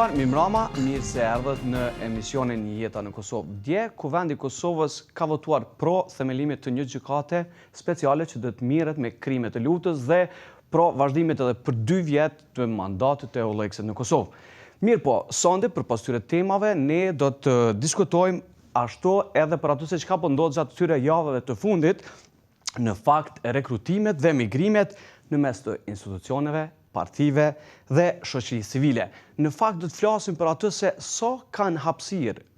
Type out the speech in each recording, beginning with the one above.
nderuar, mirëmbrama, mirë se erdhët në emisionin Jeta në Kosovë. Dje, Kuvendi i Kosovës ka votuar pro themelimit të një gjykate speciale që do të merret me krimet e luftës dhe pro vazhdimit edhe për dy vjet të mandatit të EULEX-it në Kosovë. Mirëpo, sonte përpos këtyre temave, ne do të diskutojmë ashtu edhe për ato se çka po ndodh gjatë këtyre javëve të fundit, në fakt rekrutimet dhe migrimet në mes të institucioneve, partive dhe shoqërisë civile. Në fakt do të flasim për atë se sa kanë hapësirë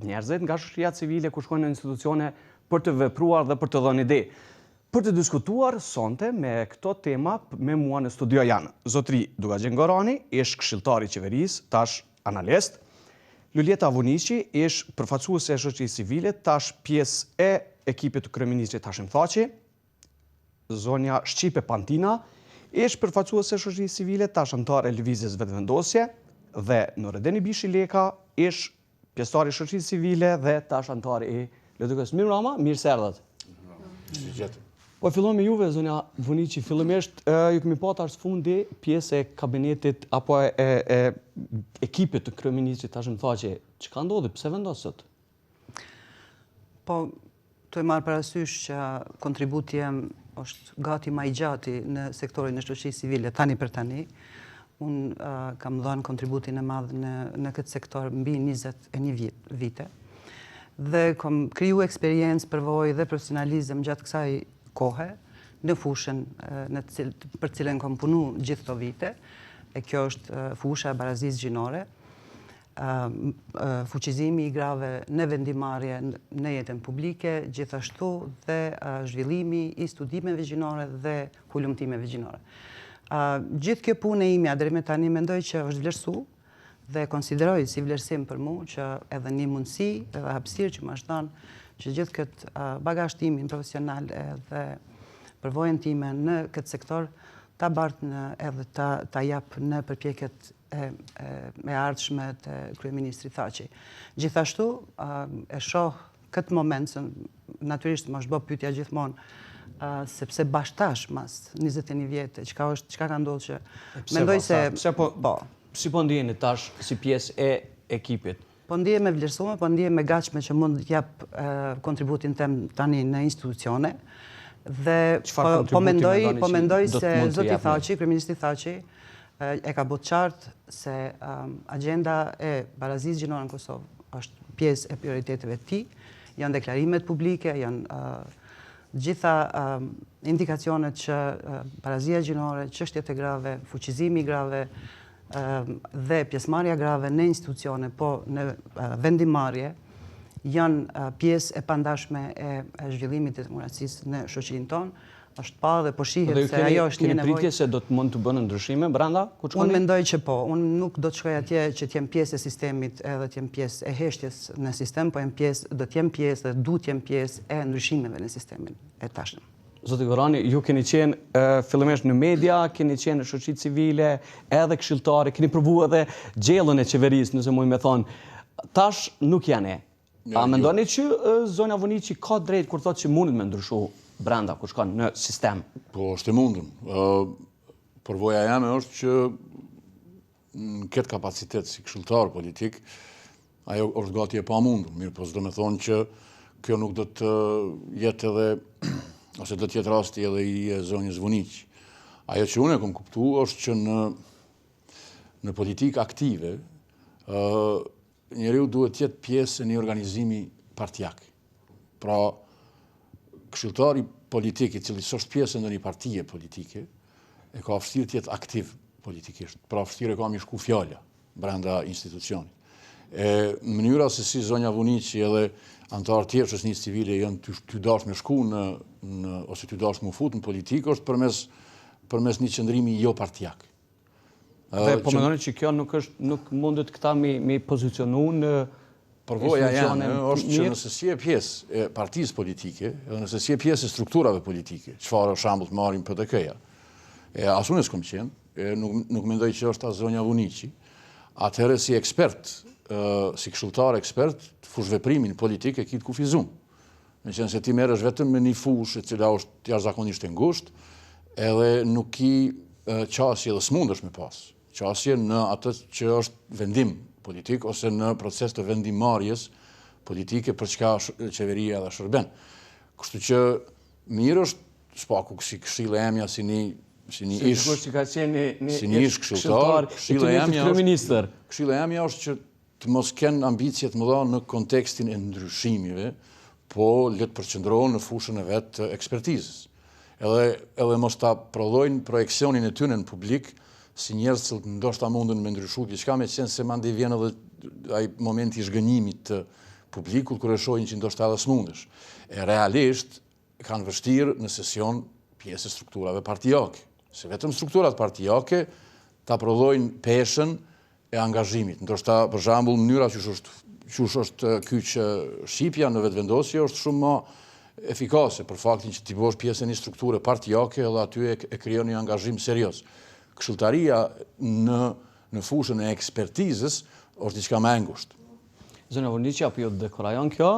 njerëzit nga shoqëria civile kur shkojnë në institucione për të vepruar dhe për të dhënë ide. Për të diskutuar sonte me këto tema me mua në studio janë zotri Dukagjin Gorani, ish këshilltar i qeverisë, tash analist, Luljeta Vuniqi, ish përfaqësuese e shoqërisë civile, tash pjesë e ekipit të kryeministrit Hashim Thaçi, zonja Shqipe Pantina, ish përfaqësuese e shoqërisë civile, tash anëtare e Lëvizjes Vetëvendosje dhe Nuredin Ibishi Leka, ish pjesëtar i shoqërisë civile dhe tash anëtar i LDK-së. Mirëmbrama, mirë se erdhët. Mirë Po fillojmë me juve, zonja Vuniqi, fillimisht ju kemi pa tash fundi pjesë e kabinetit apo e, e, e ekipit të kryeministrit Hashim Thaçi. Çka ndodhi? Pse vendosët? Po, tu e marrë parasysh që kontributi jem është gati ma i gjati në sektorin e shoqërisë civile, tani për tani. Unë uh, kam dhënë kontributin e madh në, në këtë sektor mbi 21 vite. Dhe kom kriju eksperiencë, përvojë dhe profesionalizëm gjatë kësaj kohe në fushën në cil, për cilën kom punu gjithë këto vite, e kjo është fusha e barazisë gjinore, fuqizimi i grave në vendimmarrje në jetën publike, gjithashtu dhe zhvillimi i studimeve gjinore dhe hulumtimeve gjinore. Gjithë kjo punë e imja deri me tani mendoj që është vlerësu dhe konsideroj si vlerësim për mu që edhe një mundësi edhe hapësirë që më është dhënë që gjithë këtë bagazh timin profesional edhe përvojën time në këtë sektor ta bart në edhe ta, ta jap në përpjekjet e, e, e ardhshme të kryeministrit Thaçi. Gjithashtu, e shoh këtë moment, se natyrisht më është bë pyetja gjithmonë, sepse bash tash mas 21 vjetë, çka është, çka ka ndodhur që mendoj se pse po po si po ndiheni tash si pjesë e ekipit? Po ndihem e vlerësume, po ndihem e gatshme që mund të jap kontributin tem tani në institucione. Dhe po, po mendoj, po mendoj se zoti Thaçi, kryeministri Thaçi, e ka bo të qartë se agjenda e barazisë gjinore në Kosovë është pjesë e prioriteteve të tij, janë deklarimet publike, janë gjitha indikacionet që barazia gjinore, çështjet e grave, fuqizimi i grave dhe pjesëmarrja e grave në institucione, po në vendimmarrje, janë pjesë e pandashme e zhvillimit të demokracisë në shoqërinë tonë është pa dhe po shihet se ajo është një nevojë. Keni pritje se do të mund të bëhen ndryshime brenda ku shkoni? Unë mendoj që po, unë nuk do të shkoj atje që të jem pjesë e sistemit edhe të jem pjesë e heshtjes në sistem, po jem pjesë, do të jem pjesë dhe du të jem pjesë e ndryshimeve në sistemin e tashëm. Zoti Gorani, ju keni qenë fillimisht në media, keni qenë në shoqëri civile, edhe këshilltare, keni provu edhe gjellën e qeverisë, nëse muj me thonë. Tash nuk jeni. A jo. mendoni që zonja Vuniqi ka drejt kur thotë që mundet me ndryshu brenda kur shkon në sistem? Po, është e mundun. Përvoja jame është që në këtë kapacitet si këshilltar politik, ajo është gati e pamundur. Mirëpo, s'do me thonë që kjo nuk do të jetë edhe, ose do të jetë rasti edhe i zonjës Vuniqi. Ajo që unë e kom kuptu është që në, në politikë aktive, Njeriu duhet të jetë pjesë e një organizimi partiak. Pra, këshilltari politik i cili s'është pjesë e ndonjë partie politike, e ka vështirë të jetë aktiv politikisht. Pra, vështirë e ka mi shku fjala brenda institucionit. E mënyra se si zonja Vuniqi edhe anëtarë tjerë shoqërisë civile janë tu, tu dashtë me shku në, në ose tu dashtë me u fut në politikë është përmes përmes një qëndrimi jo partiak. Dhe po mendoni që kjo nuk është nuk mundet këta mi mi pozicionu në Përvoja jeme është që nëse s'je pjesë e partisë politike, edhe nëse s'je pjesë e strukturave politike, çfarë është shembull të marrim PDK-ja, e as unë s'kom qenë, e nuk, nuk mendoj që është as zonja Vuniqi, atëherë si ekspert, si këshilltar ekspert, fushëveprimin politik e ki të kufizum. Meqenëse ti merresh vetëm me një fushë e cila është jashtëzakonisht e ngushtë, edhe nuk ki qasje dhe s'mundesh me pas. qasje në atë që është vendim politik ose në proces të vendimmarrjes politike për çka qeveria edhe shërben. Kështu që mirë është së paku si këshillë e jemja si një si një ish si ka qenë një si një ish këshilltar, këshilla e jemja është këshilla e jemja është që të mos kenë ambicie të mëdha në kontekstin e ndryshimeve, po le të përqendrohen në fushën e vet të ekspertizës. Edhe edhe mos ta prodhojnë projeksionin e tyre në publik si njerëz të cilët ndoshta mundën me ndryshu diçka, meqenëse mandej vjen edhe ai momenti i zhgënjimit të publikut kur e shohin që ndoshta edhe s'mundesh. E realisht kanë vështirë nëse s'jon pjesë e strukturave partiake. Se vetëm strukturat partiake ta prodhojnë peshën e angazhimit. Ndoshta, për shembull, mënyra qysh është qysh është kyç Shqipja në Vetëvendosje është shumë ma efikase për faktin që ti bëhesh pjesë e një strukture partiake edhe aty e, e krijon një angazhim serioz. Këshilltaria në në fushën e ekspertizës është diçka më e ngushtë. Zonja Vuniqi, apo ju dekurajon kjo?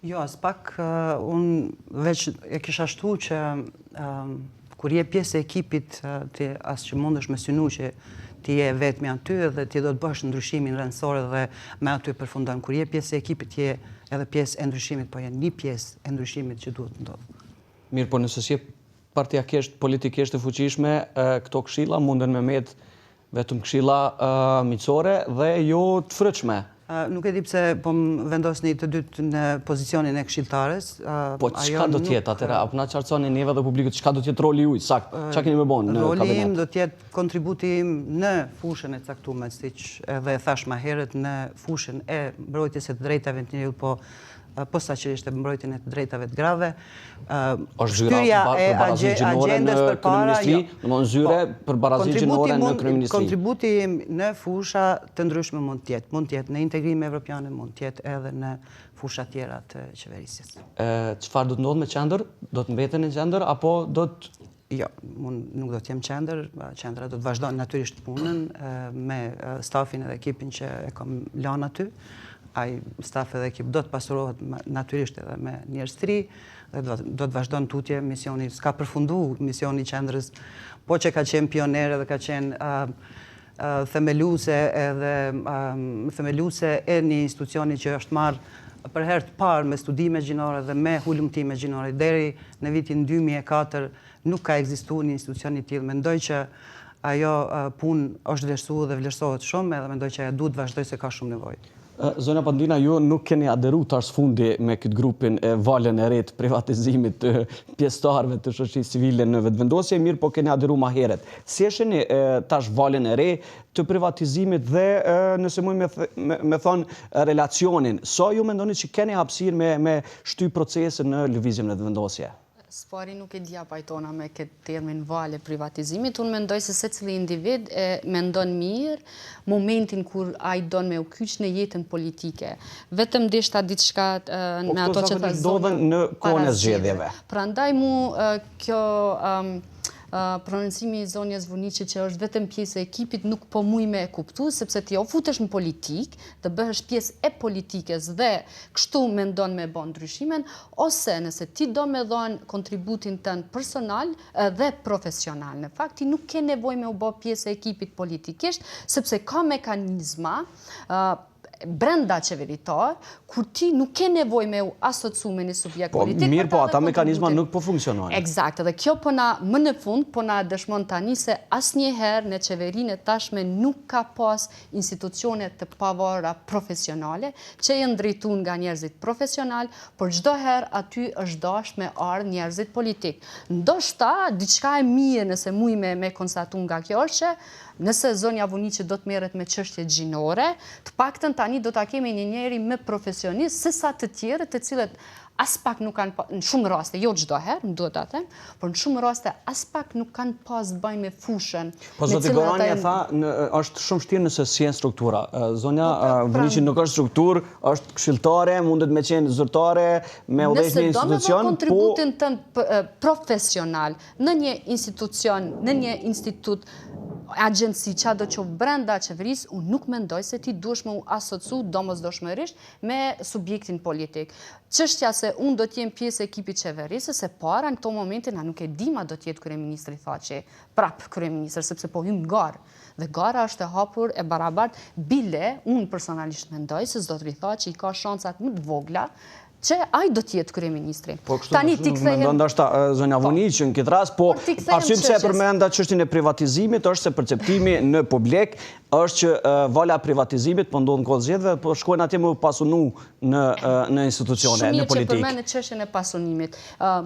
Jo, aspak, unë veç e kisha shtu që kur je pjesë e ekipit, ti as që mundesh me synu që ti je vetmi aty dhe ti do të bësh ndryshimin rrënjësor dhe me aty përfundon. Kur je pjesë e ekipit, je edhe pjesë e ndryshimit, po je një pjesë e ndryshimit që duhet të ndodhë. Mirë, po nëse s'je partiakisht, politikisht e fuqishme, këto këshilla munden me met Vetëm këshilla miqësore dhe jo të frytshme. Nuk e di pse po më vendosni të dytë në pozicionin e këshilltares. Po çka do të jetë atëherë? A po na qartësoni neve dhe publikut çka do të jetë roli juaj sakt? Çka keni me bo në kabinet? Roli im do të jetë kontributi im në fushën e caktuar, siç edhe e thashë më herët, në fushën e mbrojtjes së të drejtave të njeriut, po posaçërisht e mbrojtjen e të drejtave të grave. Është zyra për barazi gjinore në kryeministri, jo. domethënë zyre po, për barazi gjinore në kryeministri. Kontributi im në fusha të ndryshme mund të jetë, mund të jetë në integrime evropiane, mund të jetë edhe në fusha tjera të qeverisjes. Çfarë do të ndodhë me qendër? Do të mbeten në qendër apo do të Jo, unë nuk do të jem qendër, qendra do të vazhdon natyrisht punën me stafin edhe ekipin që e kam lanë aty. Ai staf edhe ekip do të pasurohet natyrisht edhe me njerëz të ri dhe do, do të vazhdon tutje misioni, s'ka përfundu misioni i qendrës, po që ka qenë pionere dhe ka qenë themeluese edhe themeluese e një institucioni që është marrë për herë të parë me studime gjinore dhe me hulumtime gjinore deri në vitin 2004 nuk ka ekzistuar një institucion i tillë. Mendoj që ajo punë është vlerësuar dhe vlerësohet shumë edhe mendoj që ajo duhet të vazhdojë se ka shumë nevojë. Zonja Pantina, ju nuk keni aderu tash së fundi me këtë grupin e valën e re të privatizimit të pjesëtarëve të shoqërisë civile në Vetëvendosje, mirëpo keni aderu ma herët. Si e shihni tash valën e re të privatizimit dhe nëse muj me, me, me thonë relacionin, sa ju mendoni që keni hapësirë me, me shty procesin në lëvizjen Vetëvendosje? Së pari nuk e di a pajtona me këtë termin valë e privatizimit, unë mendoj se secili individ e mendon mirë momentin kur ai don me u kyç në jetën politike. Vetëm deshta diçka po me ato që tha zonja në kohën e zgjedhjeve. Prandaj mu kjo prononcimi i zonjës Vuniqi që është vetëm pjesë e ekipit nuk po muj me e kuptu, sepse ti o futesh në politikë, të bëhesh pjesë e politikës dhe kështu mendon me bo ndryshimen, Ose nëse ti do me dhonë kontributin tënd personal dhe profesional. Në fakt, ti nuk ke nevojë me u bo pjesë e ekipit politikisht, sepse ka mekanizma brenda qeveritar, kur ti nuk ke nevojë me u asocu me një subjekt po, politik. Mirë, po ata mekanizma nuk po funksionojnë. Eksakt, edhe kjo po na më në fund po na dëshmon tani se asnjëherë në qeverinë e tashme nuk ka pas institucione të pavarura profesionale, që janë drejtu nga njerëzit profesional, por çdo herë aty është dashtë me ardhë njerëzit politik. Ndoshta, diçka e mirë nëse muj me, me konstatu nga kjo është që nëse zonja Vuniqi do të merret me çështje gjinore, të paktën tani do ta kemi një njeri më profesionist sesa të tjerët të cilët aspak nuk kanë, në shumë raste, jo çdo herë, më duhet ta them, por në shumë raste aspak nuk kanë pas të bëjnë me fushën. Po zoti Gorani e tha, në, është shumë vështirë nëse s'je në struktura. Zonja po, pra, Vuniqi nuk është strukturë, është këshilltare, mundet me qenë zyrtare, me udhëheq një institucion, po Nëse do me dhënë kontributin tënd profesional në një institucion, në një institut. agjenci çado qoftë brenda qeverisë, unë nuk mendoj se ti duhesh me u asocu domosdoshmërisht me subjektin politik. Çështja se unë do të jem pjesë e ekipit qeverisës, e para në këto momente na nuk e dimë a do të jetë kryeministri Thaçi prap kryeministër, sepse po hyjmë në garë. Dhe gara është e hapur, e barabartë, bile unë personalisht mendoj se zotëri Thaçi i ka shansat më të vogla që ai do të jetë kryeministri. Po kështu Tani ti kthehem mendon ndoshta zonja po. Vuniqi në këtë rast, po arsye pse e përmenda çështjen e privatizimit është se perceptimi në publik është që vala e privatizimit po ndodh në kohë zgjedhjeve, po shkojnë atje me u pasunu në në institucione, në politikë. Shumë mirë që përmende çështjen e pasunimit.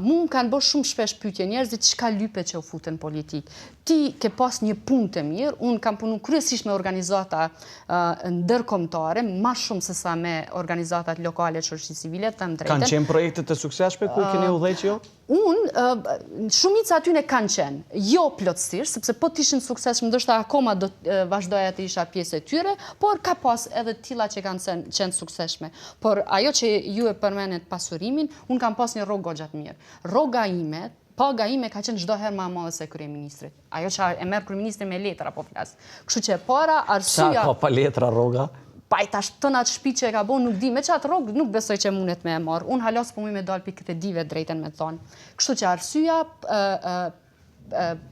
Mu më kanë bërë shumë shpesh pyetje njerëzit çka lype që u fute në politikë. Ti ke pas një punë të mirë, unë kam punu kryesisht me organizata ndërkombëtare, ma shumë se sa me organizatat lokale të shoqërisë civile, të them drejtën. Kanë qenë projekte të suksesshme ku keni udhëhequr ju? Unë, shumica atyne kanë qenë, jo plotësisht, sepse po të ishin suksesshme, ndoshta akoma do të vazhdoja të isha pjesë e tyre, por ka pas edhe të tilla që kanë qenë suksesshme. Por ajo që ju e përmendet pasurimin, unë kam pas një rrogë goxha të mirë. Rroga ime, Paga ime ka qenë çdo herë ma e madhe se e kryeministrit. Ajo që e merr kryeministri me letra po flas. Kështu që e para arsyeja Sa ka pa letra rroga? Pa i tash tënë atë shtëpi që e ka bo nuk di, me qatë rrogë nuk besoj që mundet me e marr. Unë hala s'po muj me dal pi kredive drejtën me thonë. Kështu që arsyeja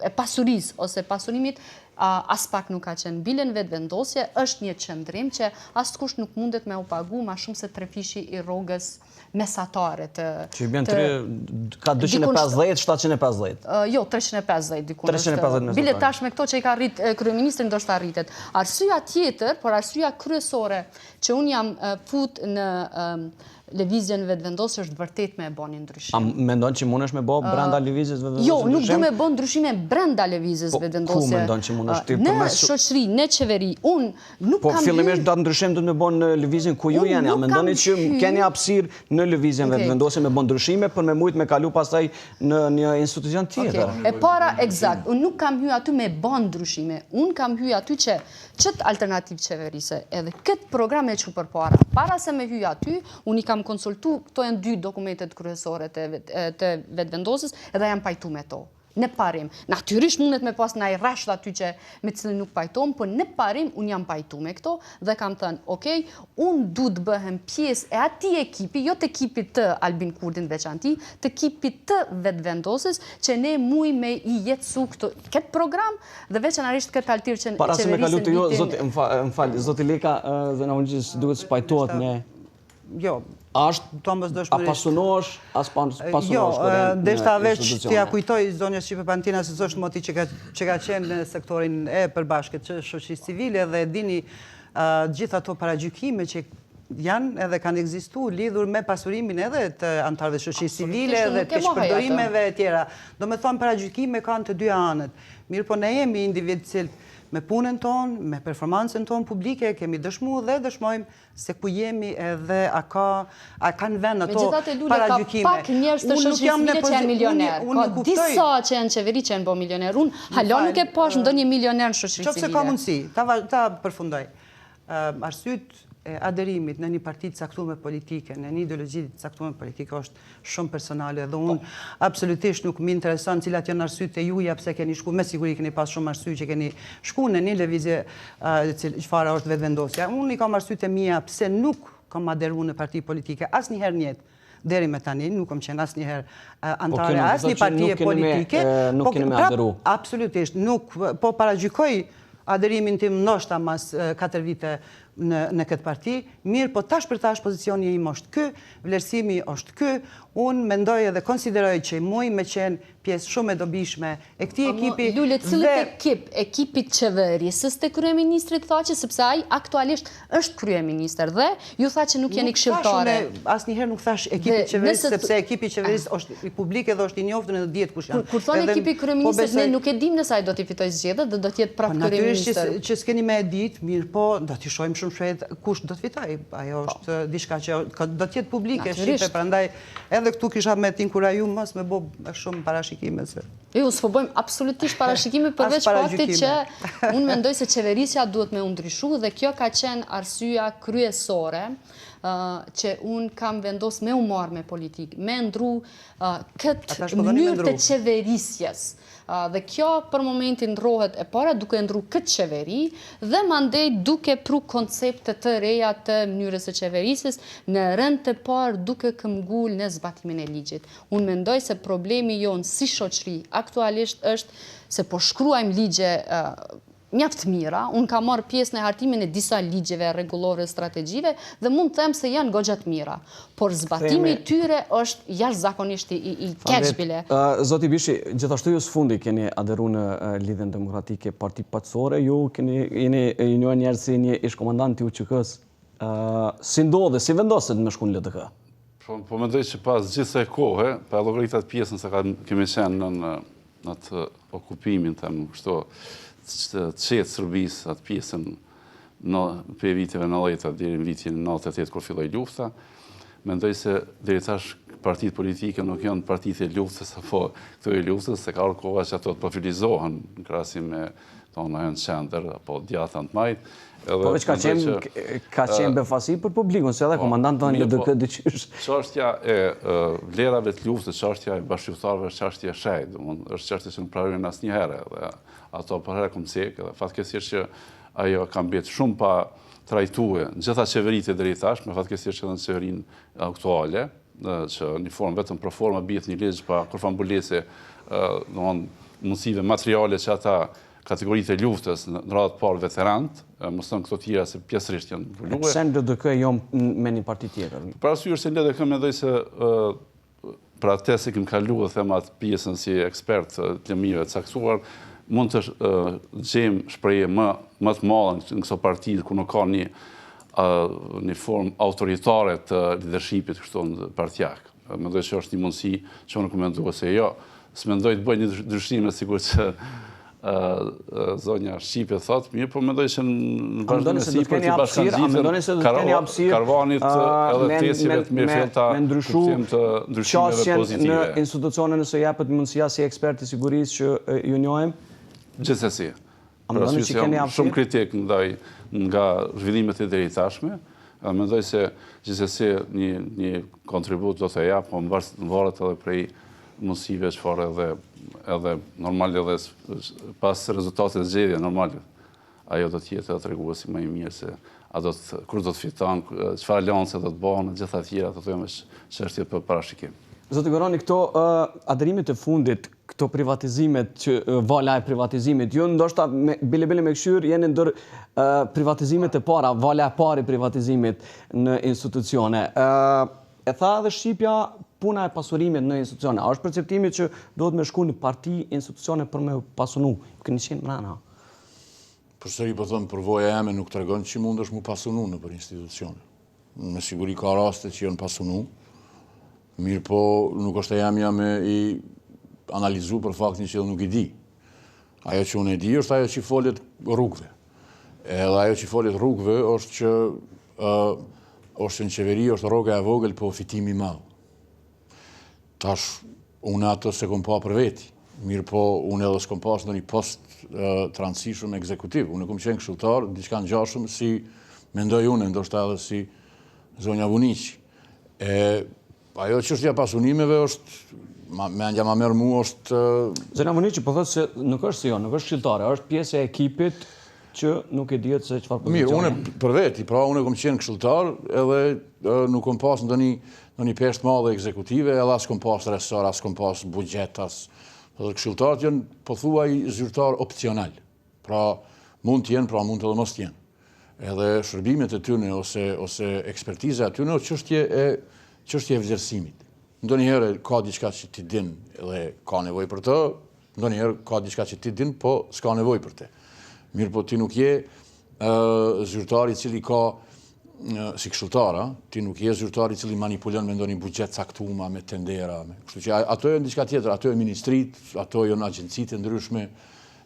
e pasurisë ose pasurimit aspak nuk ka qenë. Bile në Vetëvendosje është një qëndrim që askush nuk mundet me u pagu ma shumë se trefishi i rrogës mesatare të... Që i bjen ka 250, 750? Jo, 350 dikun. 350 mesatare. Bile tash me këto që i ka rrit kryeministri, ndoshta rritet. Arsyeja tjetër, por arsyeja kryesore që unë jam fut në lëvizjen Vetëvendosje është vërtet me e bo një ndryshim. A mendon që mundesh me bo brenda lëvizjes Vetëvendosje Jo, nuk du me bo ndryshime brenda lëvizjes po, Vetëvendosje. Ku mendon që mundesh ti përmes... Në shoqëri, në qeveri, unë Nuk po, fillimisht do ndryshim do të me bo në lëvizjen ku ju jeni, a mendoni që keni hapësirë në lëvizjen Vetëvendosje me bo ndryshime për me mujtë me kalu pastaj në një institucion tjetër? E para, ekzakt, unë nuk kam hy aty me bo ndryshime, unë kam hy aty që qëtë alternativë qeverisëse, edhe këtë program e çu përpara. Para se me hy aty, unë i kam konsultu, këto janë dy dokumentet kryesore të Vetëvendosjes, edhe jam pajtu me to. Në parim. Natyrisht mundet me pas naj rresht aty që me cilin nuk pajtohem, po në parim unë jam pajtu me këto dhe kam thënë, ok, unë du të bëhem pjesë e atij ekipi, jo të ekipit të Albin Kurtit në veçanti, të ekipit të Vetëvendosjes, që ne muj me i jetësu këtë, këtë program dhe veçanërisht këtë alternativë që Para se me kalu te ju, zoti, më fal, zoti Leka, dhe na unë duhet s'pajtohet me Jo, A është a pasunohesh, a pasunohesh jo, deshta veç t'ia kujtoj zonjës Shqipe Pantina se s'është moti që ka, që ka qenë në sektorin e përbashkët të shoqërisë civile dhe dini gjithë ato paragjykime që janë edhe kanë ekzistu lidhur me pasurimin edhe të anëtarëve të shoqërisë civile dhe të keqpërdorimeve e tjera. Domethonë paragjykime kanë të dyja anët. Mirëpo ne jemi individë të cilët me punën tonë, me performancën tonë publike, kemi dëshmu dhe dëshmojmë se ku jemi edhe a ka a kanë vend ato paragjykime. Megjithatë Lule ka pak njerëz të shoqërisë civile që janë milionerë. Ka disa që janë qeveri që janë bo milionerë. Unë hala nuk e pash ndonjë milioner në shoqëri civile. Qoftë se ka mundësi, ta ta përfundoj. Arsyet e aderimit në një parti të caktuar politike, në një ideologji të caktuar politike është shumë personale dhe unë po. absolutisht nuk më intereson cilat janë arsyet e juaja pse keni shku, me siguri keni pas shumë arsye që keni shku në një lëvizje çfarë është vetëvendosja. Unë i kam arsyet e mia pse nuk kam aderu në parti politike asnjëherë në jetë. Deri me tani nuk kam qenë asnjëherë po, anëtare asnjë partie politike. Nuk po, keni me aderu. Absolutisht, nuk po paragjykoj aderimin tim ndoshta mas 4 vite në në këtë parti, mirëpo tash për tash pozicioni im është ky, vlerësimi është ky, unë mendoj edhe konsideroj që muj me qenë pjesë shumë e dobishme e këtij ekipi Lule, cilit ekip, ekipit qeverisës të kryeministrit Thaçi, sepse ai aktualisht është kryeministër dhe ju tha që nuk jeni këshilltare. Nuk thashë asnjëherë nuk thashë ekipit qeverisës, sepse ekipi qeverisës është publik edhe është i njoftun edhe dihet kush janë. Kur thonë ekipi kryeministrit, ne nuk e dimë nëse ai do t'i fitojë zgjedhjet dhe do të jetë prapë po, kryeministër. Natyrisht që s'keni me e ditë, mirëpo do t'i shohim shumë shpejt kush do të fitojë. Ajo po. është diçka që do të jetë publike, shqipe, prandaj edhe këtu kisha me t'inkuraju mos me bo shumë parashikime se. Jo, s'po bëjmë absolutisht parashikime përveç faktit që unë mendoj se qeverisja duhet me u ndryshu dhe kjo ka qenë arsyeja kryesore. që unë kam vendos me u marrë me politikë, me ndru këtë po mënyrë të qeverisjes. Dhe kjo për momentin ndrrohet e para duke ndru këtë qeveri dhe mandej duke pru koncepte të reja të mënyrës së qeverisjes në rend të parë duke këmbgul në zbatimin e ligjit. Unë mendoj se problemi jonë si shoqëri aktualisht është se po shkruajmë ligje mjaft të mira, unë kam marrë pjesë në hartimin e disa ligjeve, rregulloreve, strategjive dhe mund të them se janë goxha të mira, por zbatimi i tyre është jashtëzakonisht i i keq bile. Zoti Ibishi, gjithashtu ju së fundi keni aderu në Lidhjen Demokratike, parti paqësore, ju keni jeni ju njohin njerëz si një ish-komandant i UÇK-së. Si ndodhi, si vendosët me shku në LDK? Po, po mendoj që pas gjithë kësaj kohe, pa e llogarit atë pjesën se kemi qenë në në atë okupimin, them kështu, të qetë Serbisë, atë pjesën në prej viteve 90 deri në vitin 98 kur filloi lufta, mendoj se deri tash partitë politike nuk janë partitë e luftës apo këto e luftës, se ka ardhur koha që ato të profilizohen në krahasim me tonë janë qendër apo djathtë të majtë. Edhe po veç ka qenë ka qenë befasi për publikun, se edhe po, komandant në LDK po, diqysh. Çështja e vlerave të luftës, çështja e bashkëluftëtarëve është çështje e shenjtë, domthonë është çështje që nuk pranohen asnjëherë dhe ato përherë kom cek edhe fatkeqësisht që ajo ka mbetë shumë pa trajtue në gjitha qeveritë deri tash, me fatkeqësisht edhe në qeverinë aktuale, që një formë vetëm pro forma bihet një ligj pa kurrfarë mbulese, domthonë mundësive materiale që ata kategoritë e luftës, në radhë të parë veteranët, mos thënë këto tjera se pjesërisht janë mbuluar. Pse në LDK jo me një parti tjetër? Për arsye se në LDK mendoj se për atë se kemi kalu dhe them atë pjesën si ekspert të lëmive të caktuar, mund të gjejmë shprehje më, më të madhe në këso parti ku nuk ka një, një formë autoritare të leadershipit kështu në partiak. Mendoj që është një mundësi që unë kam menduar se jo, s'mendoj të bëj një ndryshime sikur që zonja Shqipe thotë, mirë, po mendoj që në vazhdim e sipër t'i bashkangjiten karvanit edhe tesjeve të mirëfillta kuptim të ndryshimeve pozitive. Në institucione nëse jepet mundësia si ekspert i sigurisë që ju njohim? Gjithsesi. Për arsye se jam shumë kritik ndaj nga zhvillimet e deritashme, edhe mendoj se gjithsesi një një kontribut do të jap, po varet edhe prej mundësive çfarë edhe edhe normal edhe pas rezultatit të zgjedhjeve normal ajo do të jetë edhe treguesi më i mirë se a do të kur do të fiton, çfarë aleance do të bëhen, gjitha të tjera, ato janë çështje për parashikim. Zoti Gorani, këto uh, aderimet e fundit, këto privatizimet që vala e privatizimit, ju ndoshta me, bile bile me këshyr jeni ndër uh, privatizimet e para, vala e parë e privatizimit në institucione. Uh, e tha edhe Shqipja puna e pasurimit në institucione. A është perceptimi që duhet me shku në parti institucione për me pasunu? Ju keni qenë mrena. Përsëri po them, përvoja jeme nuk tregon që mundesh mu pasunu nëpër institucione. Me siguri ka raste që janë pasunu, mirëpo nuk është e jemja me i analizu për faktin që edhe nuk i di. Ajo që unë e di është ajo që folet rrugëve. Edhe ajo që folet rrugëve është që uh, është në qeveri, është rroga e vogël, po fitimi i madh. Tash, unë atë s'e kom pa për veti, mirëpo unë edhe s'kom pas ndonjë post të rëndësishëm ekzekutiv. Unë kom qenë këshilltar, diçka ngjashëm si mendoj unë, ndoshta edhe si zonja Vuniqi. E, ajo çështja e pasunimeve është, ma, mendja ma merr mu është... Zonja Vuniqi po thotë se nuk është si jo, nuk është këshilltare, është pjesë e ekipit që nuk e dihet se çfarë pozicioni. Mirë, unë për veti, pra unë kom qenë këshilltar edhe nuk kom pas ndonjë ndonjë peshë të madhe ekzekutive, edhe as kom pas resor, as kom pas buxhet, as do të këshilltarët janë pothuaj zyrtar opcional. Pra mund të jenë, pra mund edhe mos të jenë. Edhe shërbimet e tyre ose ose ekspertiza e tyre është çështje e çështje e vlerësimit. Ndonjëherë ka diçka që ti din dhe ka nevojë për të, Ndonjëherë ka diçka që ti din, po s'ka nevojë për te. Mirëpo ti nuk je zyrtar i cili ka si këshilltar, ti nuk je zyrtar i cili manipulon me ndonjë buxhet caktum, me tendera, me. Kështu që ato janë diçka tjetër, ato janë ministritë, ato janë agjencitë e ndryshme,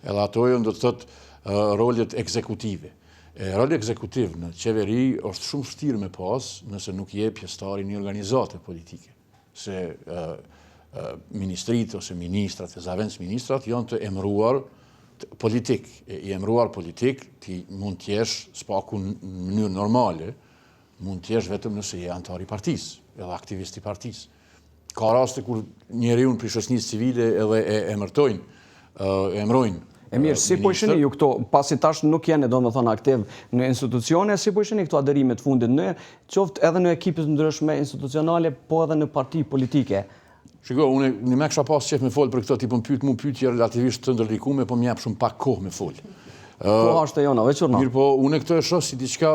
edhe ato janë do të thotë rolet ekzekutive. E rol ekzekutiv në qeveri është shumë vështirë me pas nëse nuk je pjesëtar i një organizate politike. se ministritë ose ministrat e zëvendësministrat janë të emëruar politik. E, i emëruar politik, ti mund të jesh së paku në mënyrë normale, Mund të jesh vetëm nëse je anëtar i partisë, edhe aktivist i partisë. Ka raste kur njeriun prej shoqënisë civile edhe e emërtojnë, e emërojnë. E mirë, si po i shihni ju këto, pasi tash nuk jeni domethënë aktiv në institucione, si po i shihni këto aderime të fundit në, qoftë edhe në ekipe të ndryshme institucionale, po edhe në parti politike? Shiko, unë një me kisha pas qef me folë për këto, ti po më pyet mu pyetje relativisht të ndërlikume, po më jep shumë pak kohë me folë. Koha është e jona, veç urdhno. Mirëpo, unë këto e shoh si diçka,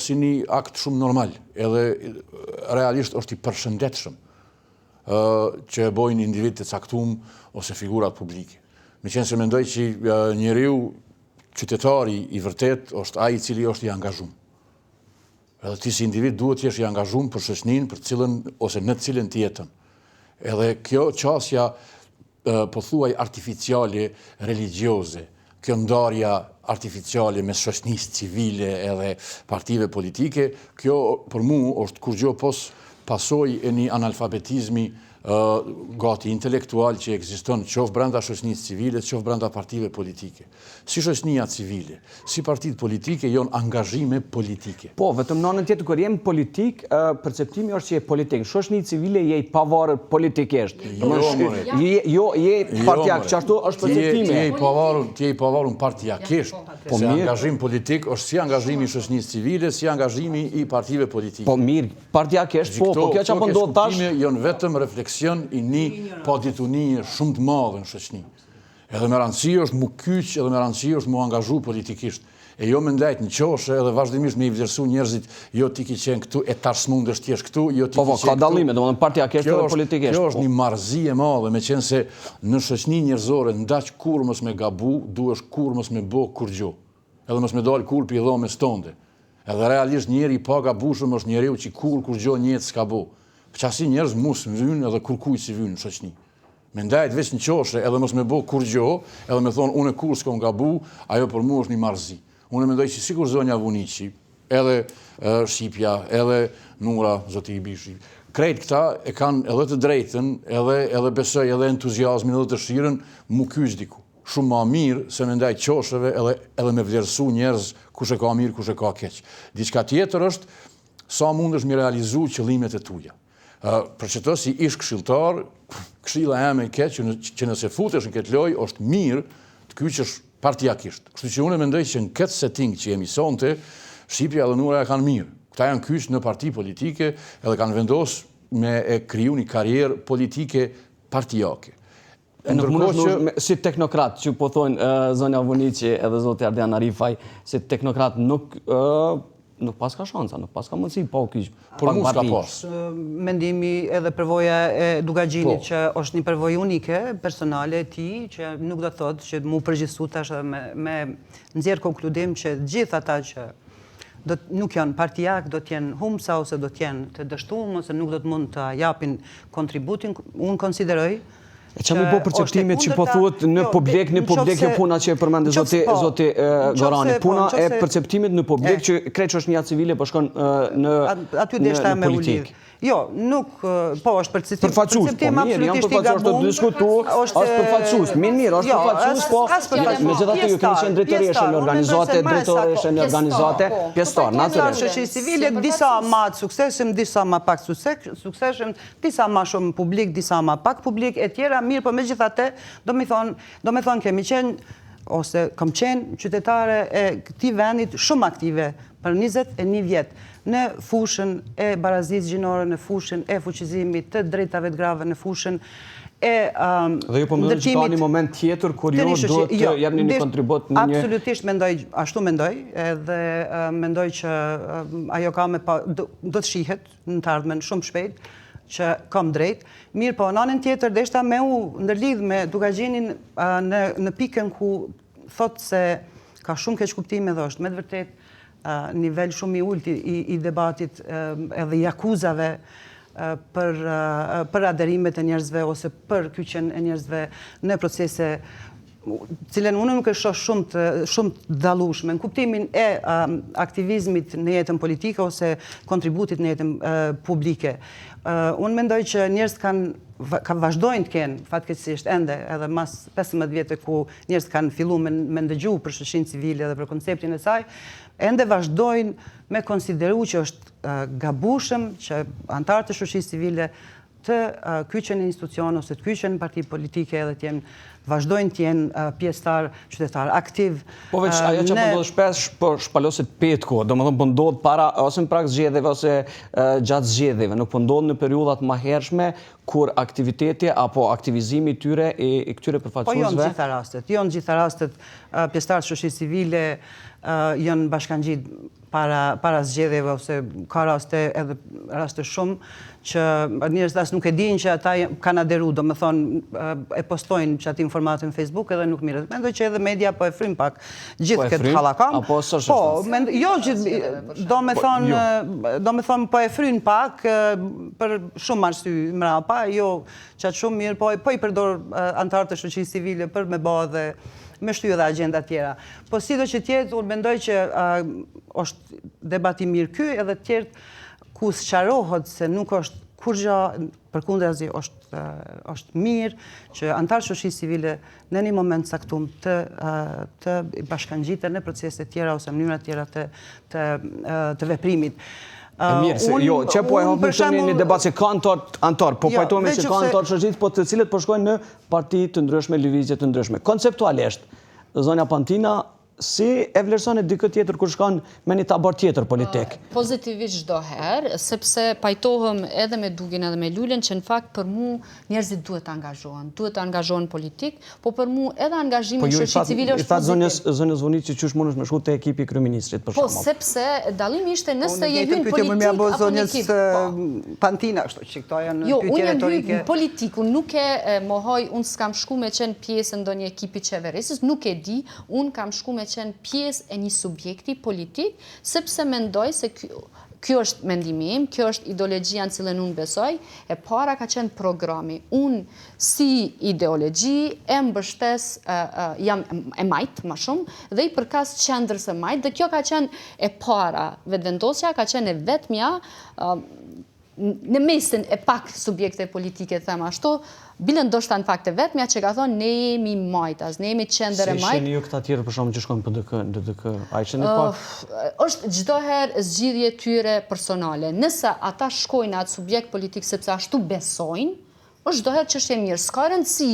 si një akt shumë normal, edhe realisht është i përshëndetshëm, që e bojnë individë të caktum ose figurat publike. Meqenëse mendoj që njeriu, qytetari i vërtet, është ai i cili është i angazhum. Edhe ti si individ duhet të jesh i angazhum për shoqëninë për cilën ose në të cilën ti jeton. Edhe kjo qasja pothuaj artificiale religjioze, kjo ndarja artificiale mes shoqënisë civile edhe partive politike, kjo për mu është kurgjo pos pasojë e një analfabetizmi gati intelektual që ekziston qoftë brenda shoqënisë civile, qoftë brenda partive politike. Si shoqënia civile, si partitë politike jonë angazhime politike. Po, vetëm në anën tjetër kur je në politikë, perceptimi është që je politik. Në shoqëni civile je i pavarur politikisht. Jo, more. Je, jo, je jo, partiak, qashtu është perceptimi. Ti je i pavarur, ti je i pavarur partiakisht. Po mirë. Angazhim politik është si angazhimi i shoqënisë civile, si angazhimi i partive politike. Po mirë, partiakisht, po, po kjo që po ndodh tash janë vetëm refleksion i një paditunie shumë të madhe në shoqëni. Edhe me randësi është mu kyç, edhe me randësi është mu angazhu politikisht. E jo me ndejt në qoshe edhe vazhdimisht me i vlerësu njerëzit, jo ti ki qenë këtu e tash s'mundesh të jesh këtu, jo ti po, po, ki qenë këtu. Po, ka dallime, domethënë partiakisht edhe politikisht. Kjo është një marrëzi e madhe, meqenëse në shoqni njerëzore n'daç kurrë mos me gabu, duhesh kurrë mos me bo kurgjo. Edhe mos me dalë kurrë pi dhomës tonde. Edhe realisht njeri i pagabushëm është njeriu që kurrë kurgjo n'jetë s'ka bo. Qasi njerëz mu s'm'vynë edhe kurkujt s'i vynë në shoqni. Me ndejt veç në qoshe edhe mos me bo kurgjo, edhe me thonë unë kurrë s'kom gabu, ajo për mu është një marrëzi. Unë mendoj që sikur zonja Vuniqi, edhe Shqipja, edhe Nura, zoti Ibishi, krejt këta e kanë edhe të drejtën, edhe edhe besoj edhe entuziazmin edhe dëshirën mu kyç diku. Shumë ma mirë se me ndejt qosheve edhe edhe me vlerësu njerëz kush e ka mirë, kush e ka keq. Diçka tjetër është sa mundesh mi realizu qëllimet e tuja. Për qëto si ish këshilltar, këshilla eme ke që, që nëse futesh në këtë lojë, është mirë të kyçesh partiakisht. Kështu që unë mendoj që në këtë setting që jemi sonte, Shqipja dhe Nura e kanë mirë. Këta janë kyç në parti politike edhe kanë vendos me e kriju një karrierë politike partiake. Nuk mundesh që si teknokrat që po thonë zonja Vuniqi edhe zoti Ardian Arifaj, si teknokrat nuk nuk paska shansa, nuk paska mundësi pa u kyç. Por mu s'ka pas. Mendimi edhe përvoja e Dukagjinit po. që është një përvojë unike, personale e tij, që nuk do të thotë që mu përgjithësu tash edhe me, me nxjerr konkludim që gjithë ata që do të, nuk janë partiak, do të jenë humsa ose do të jenë të dështuar ose nuk do të mund të japin kontributin, unë konsideroj E ça me bo perceptimit që po thuhet në jo, publik, në publik kjo puna që e përmende zoti, po, zoti Gorani, po, puna e perceptimit në publik që krejt shoqënia civile po shkon në, aty në, në politikë. Jo, nuk, po, është perceptim, përfaqësues, po mirë, janë përfaqësues, është diskutu, është përfaqësues, mirë, mirë, është jo, përfaqësues, po, megjithatë ju keni qenë drejtoreshë në organizate, drejtoreshë në organizate, po. pjesëtar, natyrisht. Shoqëri civile, disa ma të suksesshëm, disa ma pak suksesshëm, disa ma shumë publik, disa ma pak publik, e tjera, mirë, po megjithatë, do me thonë, do me thonë kemi qenë, ose kam qenë qytetare e këtij vendit shumë aktive për 21 vjet në fushën e barazisë gjinore, në fushën e fuqizimit të drejtave të grave, në fushën e um, Dhe ju po mendoni që ka një moment tjetër kur ju duhet të jo, jepni një kontribut në një Absolutisht mendoj, ashtu mendoj, edhe mendoj që ajo ka me pa, do, do të shihet në të ardhmen shumë shpejt që kam drejt. Mirëpo, në anën tjetër deshta me u ndërlidh me Dukagjinin në në pikën ku thotë se ka shumë keqkuptime dhe është me të vërtetë nivel shumë i ulët i, i debatit edhe i akuzave për për aderimet e njerëzve ose për kyçjen e njerëzve në procese cilën unë nuk e shoh shumë të shumë të dallueshme në kuptimin e aktivizmit në jetën politike ose kontributit në jetën publike. Unë mendoj që njerëzit kanë ka vazhdojnë të kenë fatkeqësisht ende edhe mas 15 vjetë ku njerëzit kanë fillu me, me ndëgju për shoqërinë civile dhe për konceptin e saj, ende vazhdojnë me konsideru që është gabushëm që anëtarët e shoqërisë civile të kyçen në institucion ose të kyçen në parti politike edhe të jenë vazhdojnë të jenë pjesëtar qytetar aktiv. Po veç ajo që po ndodh shpesh po shpaloset petku, domethënë po ndodh para ose në prag zgjedhjeve ose gjatë zgjedhjeve, nuk po ndodh në periudhat më hershme kur aktiviteti apo aktivizimi i tyre i, i këtyre përfaqësuesve. Po jo në gjitha rastet, jo në gjitha rastet pjesëtarët e shoqërisë civile janë bashkangjit para para zgjedhjeve ose ka raste edhe raste shumë që njerëzit as nuk e dinë që ata kanë aderu, domethënë e postojnë që atë informatë në Facebook edhe nuk mirret. Mendoj që edhe media po e fryn pak gjithë po këtë hallakam. Apo s'është Po, mend, jo gjithë, domethënë, po, jo. domethënë po e fryn pak për shumë arsye mrapa, jo qaq shumë mirë, po, po i përdor anëtarët e shoqërisë civile për me ba dhe me shty edhe agjenda tjera. Po sido që të jetë, unë mendoj që është debat i mirë ky edhe të tjerët ku sqarohet se nuk është kurgja, përkundrazi është, është mirë që anëtarët e shoqërisë civile në një moment caktum të, të bashkangjiten në procese tjera ose mënyra tjera të, të, të veprimit. E mirë, se jo, që po e hapim këtë një, një debat se ka anëtar, anëtar, po jo, pajtohemi se ka anëtar shoqërisë, po të cilët po shkojnë në parti të ndryshme, lëvizje të ndryshme. Konceptualisht, Zonja Pantina, si e vlerësoni dikë tjetër kur shkon me një tabor tjetër politik? Pozitivisht çdo herë, sepse pajtohem edhe me Dugin edhe me Lulen që në fakt për mu njerëzit duhet të angazhohen, duhet të angazhohen politik, po për mu edhe angazhimi po në shoqëri civile është pozitiv. Po ju i thatë zonjës Voniqi qysh mundesh me shku te ekipi i kryeministrit për po, shembull. Po sepse dallimi ishte nëse po, je hyn politik apo në ekip. Po. Pantina, kështu që këto janë jo, pyetje retorike. Jo, unë jam hyn politik, unë nuk e mohoj, unë s'kam shku me qenë pjesë e ndonjë ekipi qeverisës, nuk e di, unë kam shku me qenë pjesë e një subjekti politik, sepse mendoj se ky, kjo është mendimi im, kjo është ideologjia në cilën unë besoj, e para ka qenë programi. Unë si ideologji e mbështes, jam e majtë ma shumë, dhe i përkas qendrës së majtë, dhe kjo ka qenë e para, Vetëvendosja ka qenë e vetmja, në mesin e pak subjekteve politike, them ashtu, bile ndoshta në fakt e vetmja që ka thonë ne jemi majtas, ne jemi qendër e majtë. Si shihni ju këta tjerë për shembull që shkojnë PDK, LDK, a i shihni pak? Është çdo herë zgjidhje tyre personale. Nëse ata shkojnë në atë subjekt politik sepse ashtu besojnë, Është çdo herë çështje e mirë, s'ka rëndësi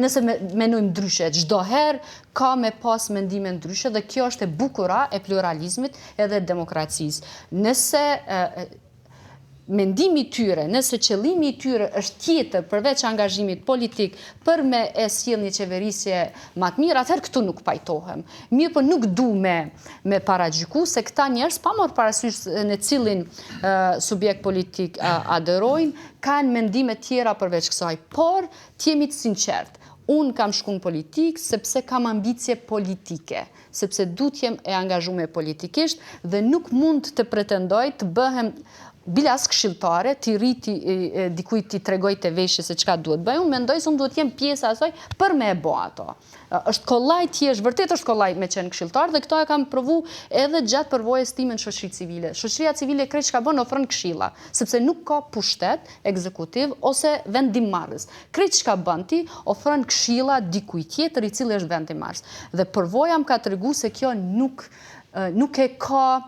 nëse menojmë ndryshe, çdo herë ka me pas mendime ndryshe dhe kjo është e bukura e pluralizmit edhe demokracisë. Nëse mendimi i tyre, nëse qëllimi i tyre është tjetër përveç angazhimit politik për me e sjell një qeverisje ma të mirë, atëherë këtu nuk pajtohem. Mirëpo nuk du me, me paragjyku se këta njerëz pa marrë parasysh në cilin subjekt politik aderojnë, Kanë mendime tjera përveç kësaj, por të jemi të sinqertë, unë kam shku në politikë sepse kam ambicie politike, sepse du të jem e angazhume politikisht dhe nuk mund të pretendoj të bëhem bile as këshilltare, t'i rri t'i dikujt t'i tregoj te veshi se çka duhet bëj, unë mendoj se unë duhet të jem pjesë e asaj për me e bo ato. Është kollaj të jesh, vërtet është kollaj me qenë këshilltar dhe këto e kam provu edhe gjatë përvojës time në shoqëri civile. Shoqëria civile krejt çka bën ofron këshilla, sepse nuk ka pushtet ekzekutiv ose vendimmarrës. Krejt çka bën ti ofron këshilla dikujt tjetër i cili është vendimmarrës. Dhe përvoja më ka tregu se kjo nuk nuk e ka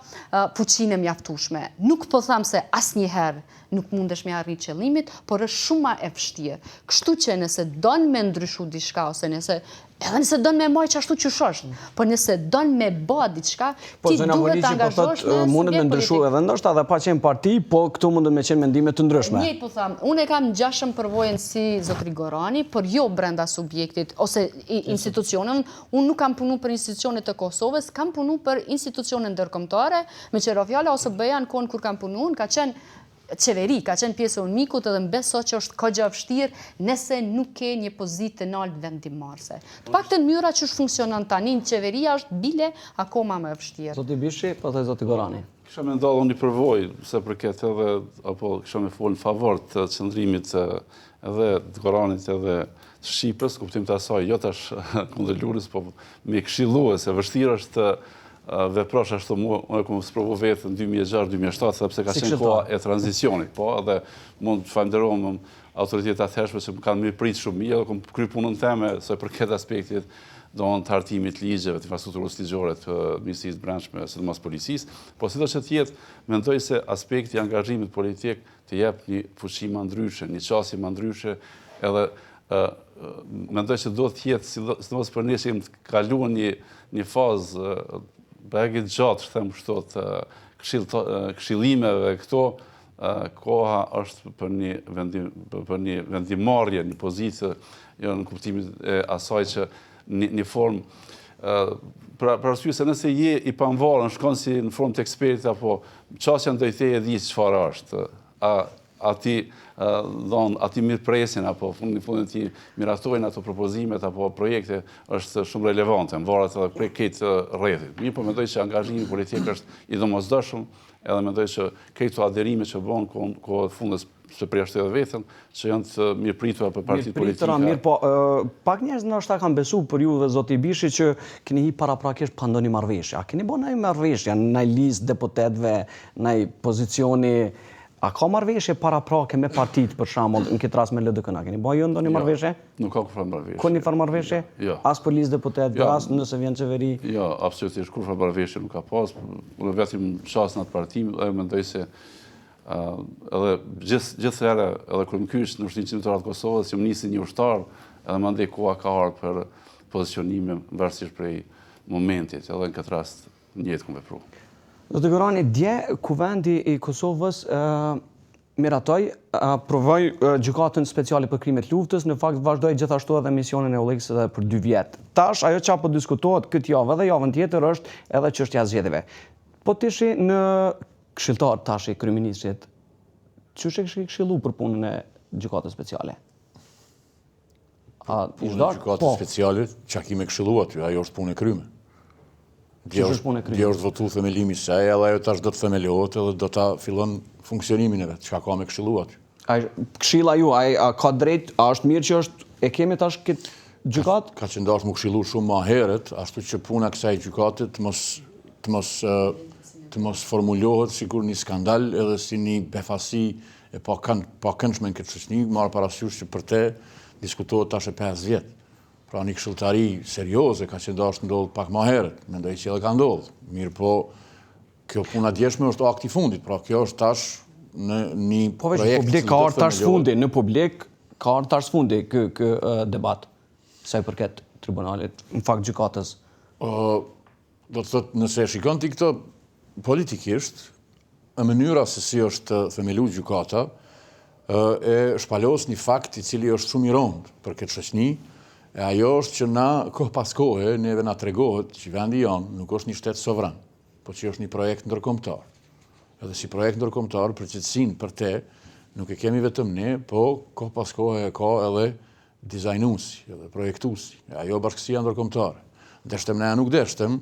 fuqinë e mjaftueshme. Nuk po them se asnjëherë Nuk mundesh me arrit qëllimit, por është shumë ma e vështirë. Kështu që nëse don me ndryshu diçka ose nëse edhe nëse don me majt qashtu qysh është, por nëse don me ba diçka, po, ti duhet të angazhohesh po në mundet me ndryshu edhe ndoshta edhe pa qenë parti, po këtu mundet me qenë mendime të ndryshme. Njëjtë po tham, unë e kam ngjashëm përvojën si zotri Gorani, por jo brenda subjektit ose institucioneve. Unë nuk kam punu për institucione të Kosovës, kam punu për institucione ndërkombëtare, Meqë ra fjala OSBE-ja në kohën kur kam punu unë ka qenë qeveri, ka qenë pjesë e UNMIK-ut edhe më beso që është kogja vështirë nëse nuk ke një pozitë të naltë vendimmarrëse. Të paktën mënyra qysh funksionon tani në qeveria është bile akoma më e vështirë. Zoti Ibishi, pastaj zoti Gorani. Kisha me nda unë një përvojë, se përket edhe, apo kisha me folë në favor të qëndrimit edhe të Goranit edhe të Shqipës, kuptim të asaj, jo tash kundër Lulës, po me këshillu, se vështirë është. veprosh ashtu mu, unë e kom sprovu veten në 2006-2007, sepse ka qenë koha e tranzicionit, po, edhe mund të falënderohem autoritetet e atëhershme që më kanë mirëprit shumë mirë, edhe kom kry punën teme sa i përket aspektit domethënë të hartimit të ligjeve, të infrastrukturës ligjore të Ministrisë Brendshme, sidomos policisë, po sido që të jetë, mendoj se aspekti i angazhimit politik të jep një fuqi ma ndryshe, një qasje ma ndryshe, edhe mendoj se duhet të jetë, sidomos për ne që jemi të kaluar një, një fazë bajagi të gjatë, them kështu, të këshillimeve këto, koha është për një vendim për një vendimmarrje, një pozitë, jo në kuptimin e asaj që një, një formë për, për arsye se nëse je i pavarur, shkon si në formë të ekspertit apo qasja ndaj teje e di çfarë është. A a t'i dhon, a t'i mirëpresin apo fundi fundit t'i miratojnë ato propozimet apo projekte është shumë relevante, varet edhe prej krejt rrethit. Mirëpo mendoj që angazhimi politik është i domosdoshëm, edhe mendoj që krejt këto aderime që bëhen kohët e fundit se përjashtoj edhe veten, që janë të mirëpritura për partitë politike. Mirëpritura, mirëpo, pak njerëz ndoshta kanë besu për ju dhe zoti Ibishi që keni hi paraprakisht pa ndonjë marrëveshje. A keni bo naj marrëveshje, naj listë deputetëve, naj pozicioni, a ka marrëveshje paraprake me partitë për shembull, në këtë rast me LDK-në, a keni bo ju ndonjë jo, marrëveshje? Nuk ka kurrfarë marrëveshje. Kurrnjëfarë marrëveshje? Jo. As për listë deputetëve, jo. as nëse vjen qeveri? Jo, absolutisht kurrfarë marrëveshje nuk ka pas. Unë vetëm qasem në atë parti dhe mendoj se edhe gjithë gjithëherë edhe kur jam kyç në Ushtrinë Çlirimtare të Kosovës, jam nisë si një ushtar, edhe mandej koha ka ardhur për pozicionime varësisht prej momentit, edhe në këtë rast njëjtë kom vepru. Zoti Gorani, dje Kuvendi i Kosovës miratoi, aprovoi Gjykatën Speciale për Krime të Luftës, në fakt vazhdoi gjithashtu edhe misionin e EULEX edhe për dy vjet. Tash ajo çka po diskutohet këtë javë edhe javën tjetër është edhe çështja e zgjedhjeve. Po të ishe një këshilltar tash i kryeministrit, qysh e kishe këshillu për punën e Gjykatës Speciale? A, punën e Gjykatës po. Speciale, çka ki me këshillu aty, ajo është punë e kryme. Dje është punë e kryme? Dje është votu themelimi i saj, edhe ajo tash do të themelohet edhe do ta fillon funksionimin e vet, çka ka me këshillu aty? A, këshilla ju, a, a ka drejt, a është mirë që është, e kemi tash këtë gjykatë? Ka, ka qenë dashtë m'u këshillu shumë ma herët, ashtu që puna kësaj gjykate të mos, të mos, të mos formulohet sikur një skandal edhe si një befasi e pakëndshme në këtë shoqni, marrë parasysh që për te diskutohet tash e 5 vjet. Pra një këshilltari serioze ka qenë dashtë të ndodhë pak ma herët, mendoj që edhe ka ndodhë. Mirëpo, kjo puna djeshme është akti i fundit, pra kjo është tash në një po veç, projekt... Publik ka ardhë tash fundi, në publik ka ardhë tash fundi ky, ky debat, sa i përket tribunalit, në fakt gjykatës. Do të thotë, nëse e shikon ti këtë politikisht, e mënyra se si është themelu gjykata, e shpalos një fakt i cili është shumë i rëndë për këtë shoqni, e ajo është që na kohë pas kohe neve na tregohet që vendi jonë nuk është një shtet sovran, po që është një projekt ndërkombëtar. Edhe si projekt ndërkombëtar, përgjegjësinë për te nuk e kemi vetëm ne, po kohë pas kohe e ka edhe dizajnuesi edhe projektuesi, e ajo bashkësia ndërkombëtare. Deshtem ne a nuk deshtem,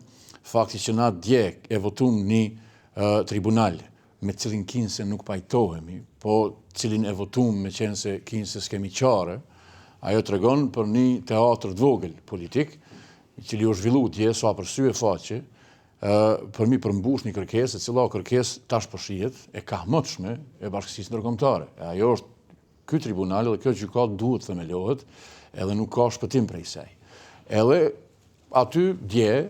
fakti që na dje e votum një tribunal me cilin kinse nuk pajtohemi, po cilin e votum meqenëse kinse s'kemi qare, ajo tregon për një teatër të vogël politik, i cili u zhvillu dje sa për sy e faqe, për mi përmbush një kërkesë, e cila o kërkesë tash po shihet e kahmotshme e bashkësisë ndërkombëtare. E ajo është Ky tribunal dhe kjo gjykatë duhet të themelohet edhe nuk ka shpëtim prej saj. Edhe aty dje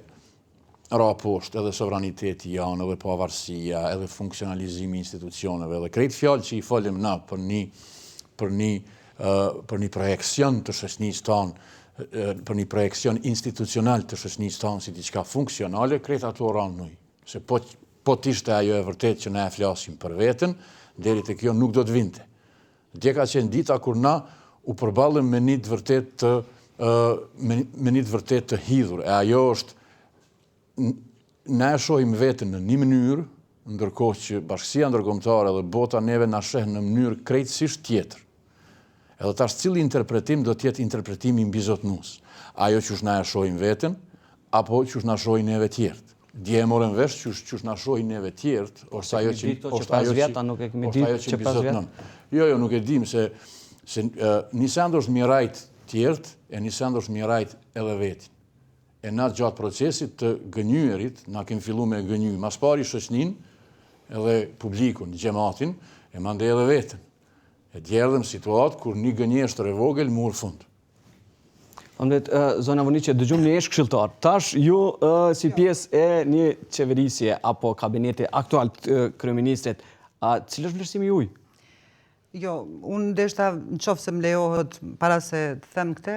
ra poshtë edhe sovraniteti jonë, edhe pavarësia, edhe funksionalizimi i institucioneve, edhe krejt fjalë që i folëm na për një për një për një projeksion të shoqënisë tonë, për një projeksion institucional të shoqënisë tonë si diçka funksionale, krejt ato ranë n'ujë. Se po po të ishte ajo e vërtetë që na e flasim për veten, deri te kjo nuk do të vinte. Dje ka qenë dita kur na u përballëm me një të vërtetë të me, me një të vërtetë të hidhur, e ajo është na e shohim veten në një mënyrë, ndërkohë që bashkësia ndërkombëtare dhe bota neve na sheh në mënyrë krejtësisht tjetër. Edhe tash cili interpretim do të jetë interpretimi mbizotnues? Ajo qysh na e shohim veten, apo qysh na shohin neve tjerët? Dje e morëm vesh qysh qysh na shohin neve tjerët, është ajo që është ajo që nuk e kemi ditë që 5 vjet. Jo, jo, nuk e dim se se një send është mi rrejt tjerët e një send është mi rrejt edhe vetin. E na gjatë procesit të gënjyerit, na kemi fillu me gënjy, ma s'pari shoqninë, edhe publikun, xhematin, e mandej edhe veten. E dje erdhëm n'situatë kur një gënjeshtër e vogël mur fund. Faleminderit, zonja Vuniqi, dëgjum një ish këshilltar. Tash ju si pjesë e një qeverisje apo kabineti aktual të kryeministrit, a cili është vlerësimi juaj? Jo, unë deshta në qoftë se më lejohet para se të them këte,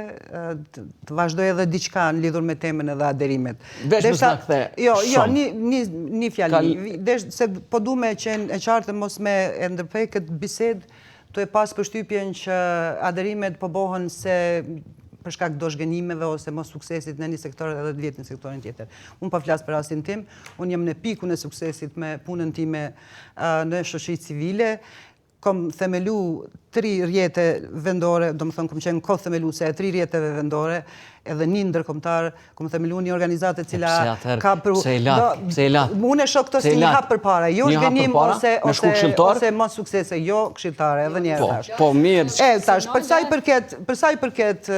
të vazhdoj edhe diçka në lidhur me temën edhe aderimit. Veç mos na kthe Jo, jo, një, një, një fjali. Kal... se po du me qenë e qartë mos me e ndërpre këtë bisedë, tu e pas përshtypjen që aderimet po bohen se për shkak do zhgënjimeve ose mos suksesit në një sektor edhe të vjetë në sektorin tjetër. Unë po flas për rastin tim, unë jam në pikun e suksesit me punën time në shoqëri civile, kom themelu tri rrjete vendore, domethënë kom qenë ko-themeluese e tri rrjeteve vendore, edhe një ndërkombëtar, kom themelu një organizatë e cila ka për... Pse e latë? Pse e latë? Unë e shoh këtë si një hap përpara, jo zhgënjim ose, ose, ose mos suksese, jo këshilltare, edhe një herë po, tash. Po, mirë. E, tash, për sa i përket, për sa i përket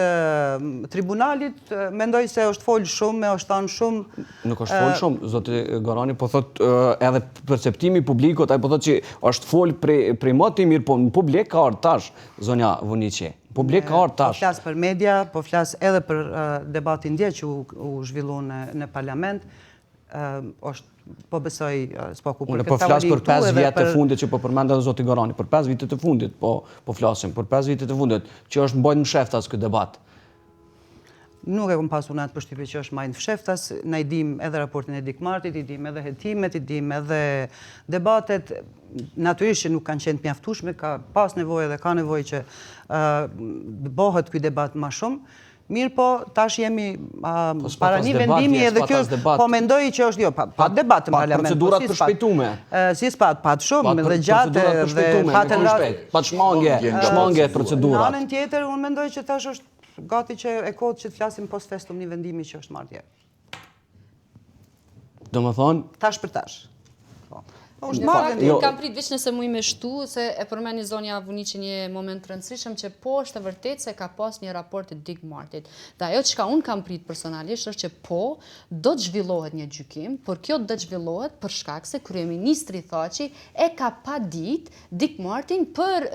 tribunalit, mendoj se është folë shumë, është thanë shumë. Nuk është folë shumë, zoti Gorani, po thot edhe perceptimi i publikut, ai po thotë që është fol prej prej moti mirë, po në publik ka ardhur tash, zonja Vuniqi. Në publik ka ardhur tash. Po flas për media, po flas edhe për debatin dje që u, u zhvillu në në parlament. ë është po besoj s'paku për këtë po flas për 5 vjet të fundit që po përmend edhe zoti Gorani, për 5 vitet e fundit po po flasim, për 5 vitet e fundit që është mbajt msheftas ky debat. Nuk e kom pasur unë atë përshtypje që është majtë fsheftas, na i dim edhe raportin e Dick Martit, i dim edhe hetimet, i dim edhe debatet, natyrisht që nuk kanë qenë të mjaftueshme, ka pas nevojë dhe ka nevojë që të bëhet ky debat ma shumë. Mirëpo, tash jemi po para një vendimi edhe kjo po mendoj që është jo, pa, pa debat në parlament. Po procedurat të shpejtume. Si s'pat, pat shumë dhe gjatë dhe pat pat shmange, shmange procedurat. Në anën tjetër, unë mendoj që tash është Gati që e kotë që të flasim post festum një vendimi që është marrë dje. Domethonë? Tash për tash. Po. Po, është marrë vendimi. Jo. Kam prit veç nëse muj me shtu, se e përmendi zonja Vuniqi një moment të rëndësishëm që po është e vërtetë se ka pas një raport të Dick Martit. Dhe ajo çka unë kam prit personalisht është që po, do të zhvillohet një gjykim, por kjo do të zhvillohet për shkak se kryeministri Thaçi e ka padit Dick Martin për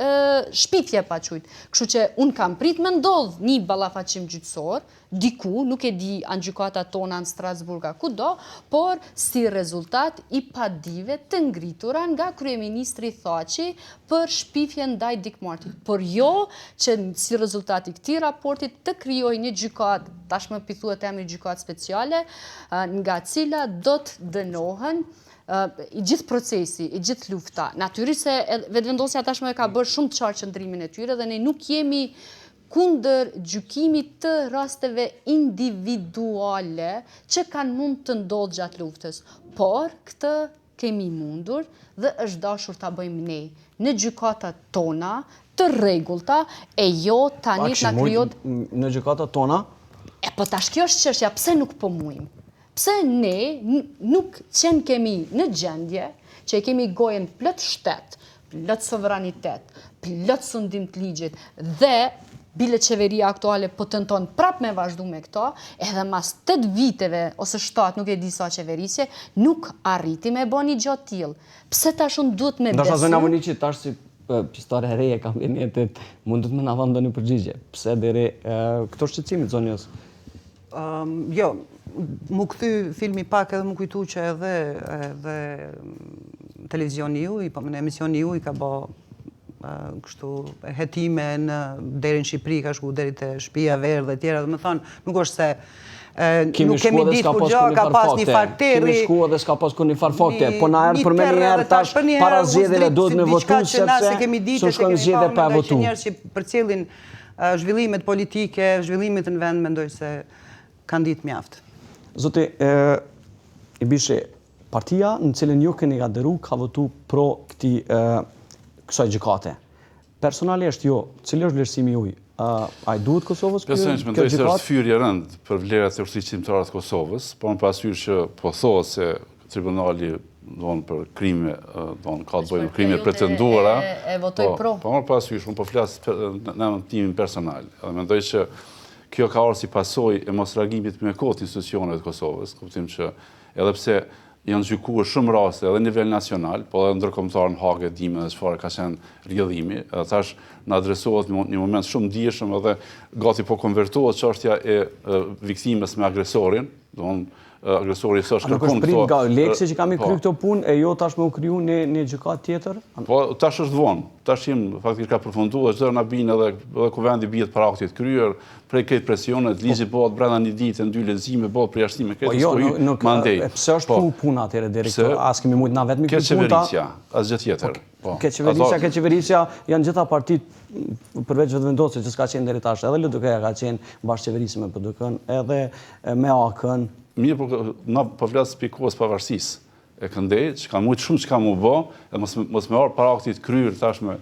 shpifje pa qujt. Kështu që unë kam prit me ndodh një ballafaqim gjyqësor, diku, nuk e di a në gjykatat tona në Strasburg a kudo, por si rezultat i padive të ngritura nga kryeministri Thaçi për shpifje ndaj Dick Martit. Por jo që si rezultat i këtij raportit të krijojë një gjykatë, tashmë p'i thuhet emri gjykatë speciale, nga cila do të dënohen i gjithë procesi, i gjithë lufta. Natyrisht se Vetëvendosja tashmë e ka bërë shumë të qartë qëndrimin e tyre dhe ne nuk jemi kundër gjykimit të rasteve individuale që kanë mund të ndodhë gjatë luftës. Por, këtë kemi mundur dhe është dashur ta bëjmë ne në gjykatat tona të rregullta e jo tani të na krijohet në gjykatat tona? E po tash kjo është çështja, pse nuk po mujmë? Pse ne nuk qenkemi në gjendje që e kemi gojën plot shtet, plot sovranitet, plot sundim të ligjit dhe bile qeveria aktuale po tenton prap me vazhdu me këto, edhe mas 8 viteve ose 7, nuk e di sa qeverisje, nuk arriti me bo një gjo të tillë. Pse tash unë duhet me besu? Ndoshta zonja Vuniqi tash si pjesëtare e re e kabinetit, mundet me na dhënë ndonjë përgjigje. Pse deri këto shqetësime zonjës Jo, m'u kthy filmi pak edhe m'u kujtu që edhe, edhe televizioni juj, po në emisioni juj ka bo kështu hetime në deri në Shqipëri, ka shku deri te Shpia e Verdhë e tjera, domethonë, nuk është se nuk kemi ditë kurgjo, ka pas një farë terri. Kemi shku edhe s'ka pas kurrnjëfarë fakte, po na erdh për menjëherë tash para zgjedhjeve duhet me votu, sepse s'u shkon zgjedhje pa votu. Njerëz që përcjellin Zhvillimet politike, zhvillimet në vend, mendoj se kanë ditë mjaft. Zoti Ibishi, partia në cilën ju keni aderu ka votu pro këtij kësaj gjykate. Personalisht ju, cili është vlerësimi juaj? A i duhet Kosovës kjo gjykatë? Personalisht mendoj se është fyerje e rëndë për vlerat e Ushtrisë Çlirimtare të Kosovës, po në parasysh që po thohet se Tribunali domethonë për krime, domethonë ka të bëjë me krime pretenduara. E votoi po, pro. Po marr parasysh, unë po flas në emën timin personal. Edhe mendoj që. Kjo ka ardhur si pasojë e mosreagimit me kohë të institucioneve të Kosovës, në kuptim që edhe pse janë gjykuar shumë raste edhe në nivel nacional, po edhe ndërkombëtar në Hagë e dimë edhe çfarë ka qenë rrjedhimi, edhe tash na adresohet një, një moment shumë ndjeshëm edhe gati po konvertohet çështja e viktimës me agresorin, domthonë agresori s'është kërkun këto... A nuk është prit nga EULEX-i që ka me po. kry këto punë, e jo tash me u kriju një, një gjykatë tjetër? Po, tash është vonë. Tash jim, faktikisht ka përfundu, dhe çdo na bin edhe, edhe kuvendi bihet para aktit kryer, prej krejt presionet, ligji po. bëhet brenda një dite, në dy lexime, bëhet përjashtime, krejt po, jo, nuk, nuk, mandej. E pse është po, puna atëherë deri këtu? A s'kemi mujtë na vetë me kry punë ta? Keqqeverisja, asgjë tjetër. Po. Keqqeverisja, keqqeverisja, janë gjitha partitë përveç Vetëvendosjes që s'ka qenë deri tash, edhe LDK-ja ka qenë bashkëqeverisë me PDK-n, edhe me AAK-n. Mirë, po na po flas prej kohës pavarësisë. E këndej, që ka mujtë shumë çka m'u bo, e mos, mos me ardhë para aktit kryer tash me,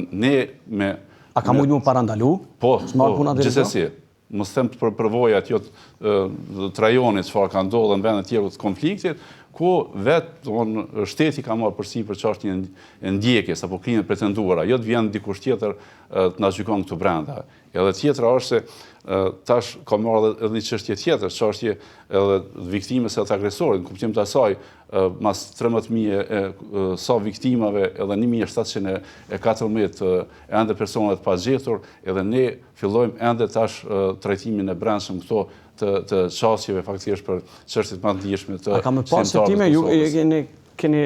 ne me... A ka mujtë m'u parandalu? Po, po, gjithsesi. Mos them për përvojat jo të rajonit çfarë ka ndodhur në vendet tjera të konfliktit, ku vetë domthon shteti ka marrë përsipër çështjen e ndjekjes apo krimet pretenduara, jo të vjen dikush tjetër të na gjykon këtu brenda. Edhe tjetra është se tash ka marrë edhe një çështje tjetër, çështje edhe viktimës edhe të agresorit, në kuptim të asaj, mas 13.000 e sa viktimave edhe 1.714 ende persona të pagjetur, edhe ne Fillojmë ende tash trajtimin e brendshëm këto të të qasjeve faktikisht për çështjet më të ndjeshme të A ka me pas hetime, ju keni keni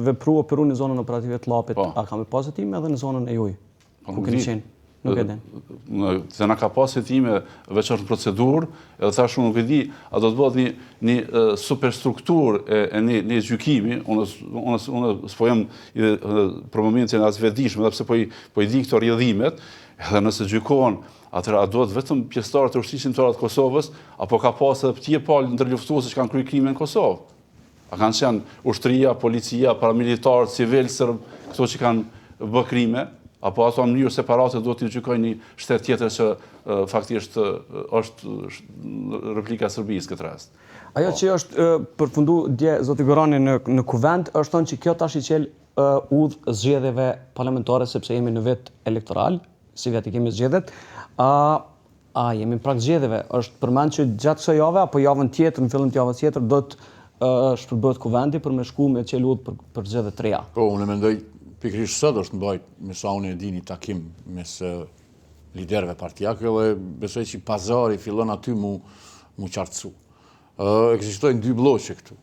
vepru operu në zonën operative të Llapit, po. a ka me pas hetime edhe në zonën e juj? Po, Ku keni qenë? Nuk e din. Në na ka pas hetime, veç është në procedurë, edhe tash unë nuk e di, a do të bëhet një, një superstrukturë e, e një, një gjykimi, unë, unë, unë s'po jam për momentin as vetëdijshëm, edhe pse po i, po i di këto rrjedhimet, Edhe nëse gjykohen, atëherë a duhet vetëm pjesëtarët e Ushtrisë Çlirimtare të Kosovës, apo ka pas edhe tjerë palë ndërluftuese që kanë kryer krime në Kosovë? A kanë qenë ushtria, policia, paramilitarët, civilë serbë, këto që kanë bë krime, apo ato në mënyrë separate duhet t'i gjykojë një shtet tjetër që faktikisht është Republika e Serbisë këtë rast. Ajo po. që është përfundu dje zoti Gorani në në Kuvend është thënë që kjo tash i çel udhë zgjedhjeve parlamentare sepse jemi në vit elektoral, sivjet i kemi zgjedhjet. A a jemi prag zgjedhjeve? Është përmend që gjatë kësaj jave apo javën tjetër, në fillim të javës tjetër do të shpërbëhet kuvendi për me shku me çel udhë për, për zgjedhje të reja. Po, unë mendoj pikërisht sot është mbajt me sa unë e di një takim mes liderëve partiakë dhe besoj që pazari fillon aty mu, mu qartësu. Ekzistojnë dy blloqe këtu.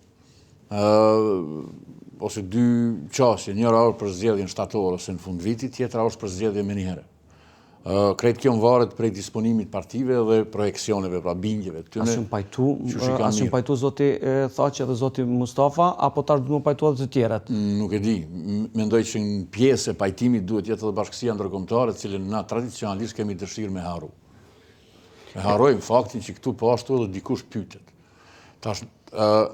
ose dy qasje, njëra është për zgjedhje në shtator ose në fund vitit, tjetra është për zgjedhje menjëherë. Krejt kjo varet prej disponimit partive dhe projeksioneve, pra bindjeve të tyne. A s'janë pajtu, a s'janë pajtu zoti Thaçi dhe zoti Mustafa, apo tash duhet me u pajtu edhe të tjerët? Nuk e di. Mendoj që një pjesë e pajtimit duhet jetë edhe bashkësia ndërkombëtare, të cilën na tradicionalisht kemi dëshirë me harru. E harrojmë faktin që këtu po ashtu edhe dikush pytet. Tash,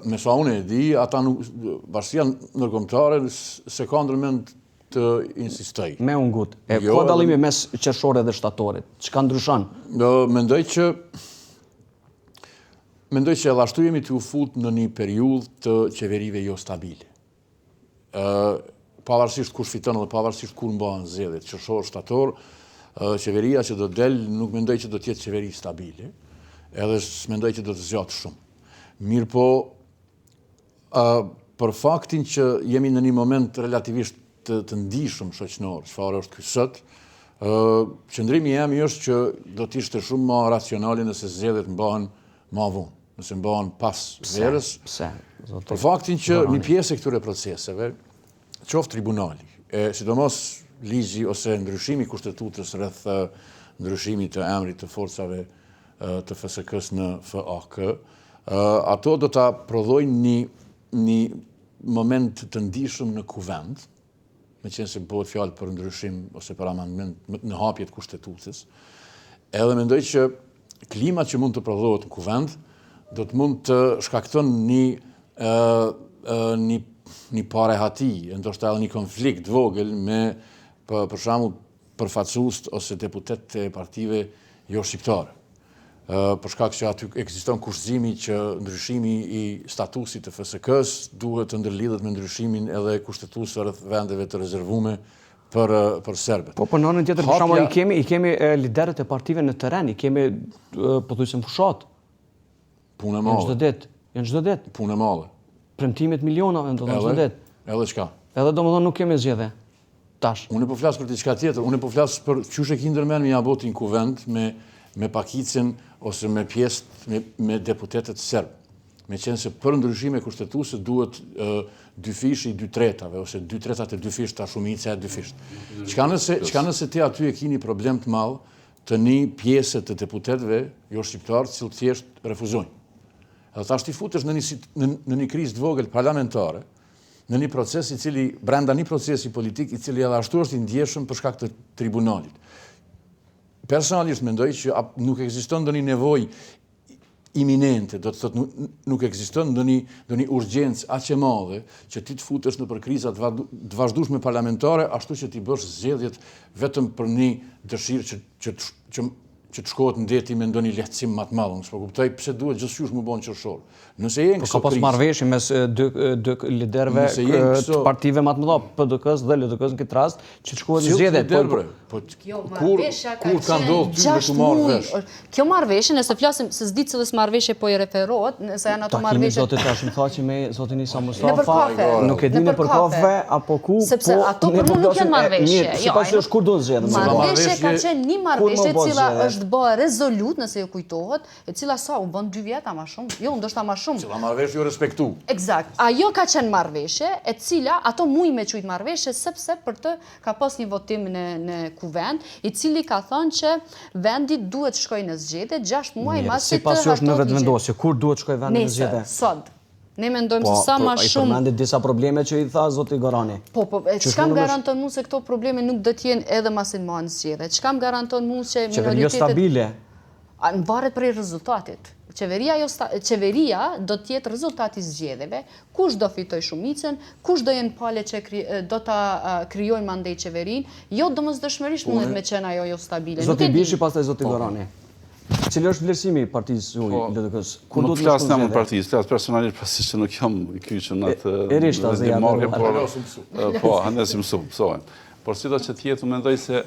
me sa unë e di, ata nuk, bashkësia ndërkombëtare s'e ka ndërmend të insistoj. Me u ngut. E jo, ku dallimi mes qershorit dhe shtatorit? Çka ndryshon? Mendoj që mendoj që edhe ashtu jemi tu u fut në një periudhë të qeverive jo stabile. Pavarësisht kush fiton dhe pavarësisht kur mbahen zgjedhjet, qershor, shtator, qeveria që do del nuk mendoj që do të jetë qeveri stabile, edhe s'mendoj që do të zgjatë shumë. Mirëpo, për faktin që jemi në një moment relativisht të, të ndishëm shoqnor, çfarë është ky sot, qëndrimi jem është që do të ishte shumë ma racionale nëse zgjedhjet mbahen ma vonë nëse mbahen pas verës. Pse? Për faktin që një pjesë e këtyre proceseve, qoftë tribunali, e sidomos ligji ose ndryshimi i kushtetutës rreth ndryshimit të emrit të forcave të FSK-së në FAK, ato do ta prodhojnë një, një moment të ndishëm në kuvend, meqenëse bëhet fjalë për ndryshim ose për amendament në hapje të kushtetutës, edhe mendoj që klima që mund të prodhohet në kuvend do të mund të shkakton një një një parehati, ndoshta edhe një konflikt të vogël me për, për shembull përfaqësuesit ose deputetët e partive jo shqiptare. Për shkak që aty ekziston kushtëzimi që ndryshimi i statusit të FSK-së duhet të ndërlidhet me ndryshimin edhe kushtetues rreth vendeve të rezervume Për për serbët. Po po në anën tjetër për shembull i kemi i kemi liderët e partive në terren, i kemi pothuajse në fushatë. Punë e madhe. Çdo ditë, janë çdo ditë. Punë e madhe. Premtimet milionave ndodhin çdo ditë. Edhe çka? Edhe domethënë nuk kemi zgjedhje. Tash. Unë po flas për diçka tjetër, unë po flas për qysh e ki ndërmend me ja bo ti në kuvend me me pakicën ose me pjesë me me deputetët serbë. Meqenëse për ndryshime kushtetuese duhet dyfishi i dy tretave ose dy tretat e dyfishta, shumica e dyfishtë. Çka nëse çka nëse ti aty e ki një problem të madh të një pjese të deputetëve jo shqiptarë, të cilët thjesht refuzojnë. Edhe tash ti futesh në një në, në një krizë të vogël parlamentare, në një proces i cili brenda një procesi politik i cili edhe ashtu është i ndjeshëm për shkak të tribunalit. Personalisht mendoj që nuk ekziston ndonjë nevojë iminente, do të thotë nuk, nuk ekziston ndonjë ndonjë urgjencë aq e madhe që ti të futesh nëpër kriza të vazhdueshme parlamentare ashtu që t'i bësh zgjedhjet vetëm për një dëshirë që që që që të shkohet në deti me ndonjë lehtësim më të madh. Unë s'po kuptoj pse duhet gjithqysh m'u bo në qershor. Nëse je në po këso ka pas marrëveshje mes dy dy liderëve të partive më të mëdha, PDK-s dhe LDK-s në këtë rast, që të shkohet në zgjedhje. Po, po, po kjo marrëveshja ka kur ka ndodhur ty me të marrë vesh? Kjo marrëveshje, nëse flasim se s'di cilës marrëveshje po i referohet, nëse janë ato marrëveshje. Takimi zotit Hashim Thaçi me zotin Isa Mustafa, nuk e di nëpër kafe apo ku, sepse po ato për mua nuk janë marrëveshje. Mirë, jo, sipas jush kur duhet zgjedhjet? Marrëveshje ka qenë një marrëveshje e cila është bërë rezolutë, nëse ju kujtohet, e cila sa u bën 2 vjet a ma shumë, jo ndoshta ma shumë. Cila marrëveshje u respektu. Eksakt. Ajo ka qenë marrëveshje e cila ato muj me qujt marrëveshje sepse për të ka pas një votim në në kuvend, i cili ka thënë që vendi duhet të shkojë në zgjedhje 6 muaj masi të hartohet ligji. Sipas jush në Vetëvendosje, kur duhet të shkojë vendi në zgjedhje? Nesër, sot. Ne mendojmë se sa ma shumë... Po, i përmendi disa probleme që i tha zoti Gorani. Po, po, e çka më garanton mu se këto probleme nuk do të jenë edhe masi të mbahen zgjedhje? Çka më garanton mu se minoritetet... Qeveria jo stabile. A, varet prej rezultatit. Qeveria, jo sta, qeveria do të jetë rezultat i zgjedhjeve, kush do fitojë shumicën, kush do jenë palët që kri, do ta krijojnë mandej qeverinë, jo domosdoshmërisht mundet me qenë ajo jo stabile. Zoti Ibishi, pastaj zoti po. Gorani. Cili është vlerësimi i partisë suaj, po, LDK-së? Kur duhet të shkojë? Nuk flas në emër partisë, flas personalisht pasi që nuk jam i kyçur në atë vendimmarrje, por po, ende si mësu, mësohem. Por sido që të jetë, unë mendoj se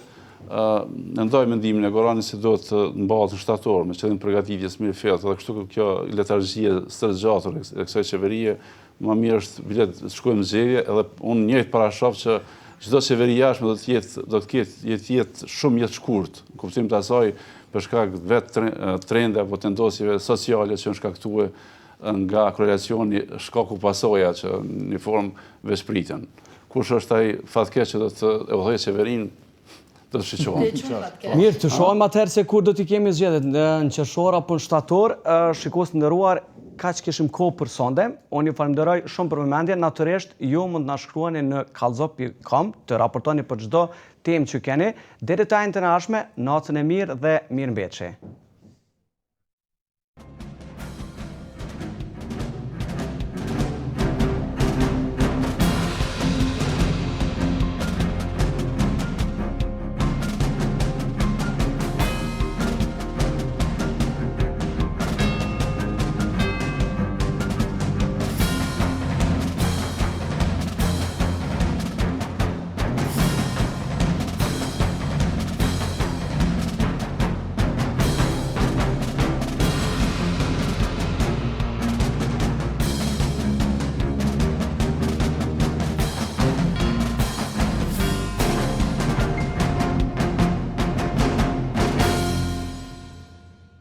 ndaj mendimin e Goranit se duhet të mbahet në shtator me qëllim përgatitjes mirëfilltë, edhe kështu kjo letargji e stërgjatur e kësaj qeverie, më mirë është bile të shkojmë në zgjedhje, edhe unë njëjtë parashoh që çdo qeveri e ardhshme do të jetë do të ketë jetë jetë shumë jetëshkurt, në kuptim të asaj për shkak vetë trendeve apo tendosjeve sociale që janë shkaktuar nga korrelacioni shkaku pasoja që në një formë veç priten. Kush është ai fatkeq që do të udhëheqë qeverinë, do të shiqohem. Mirë, të shohim atëherë se kur do t'i kemi zgjedhjet, në qershor apo në shtator, shikues të nderuar, kaq kishim kohë për sonde. Unë ju falënderoj shumë për vëmendjen. Natyrisht, ju mund të na shkruani në kallxo.com, të raportoni për çdo temë që keni. Deri të enjten e ardhshme, natën e mirë dhe mirëmbetshi.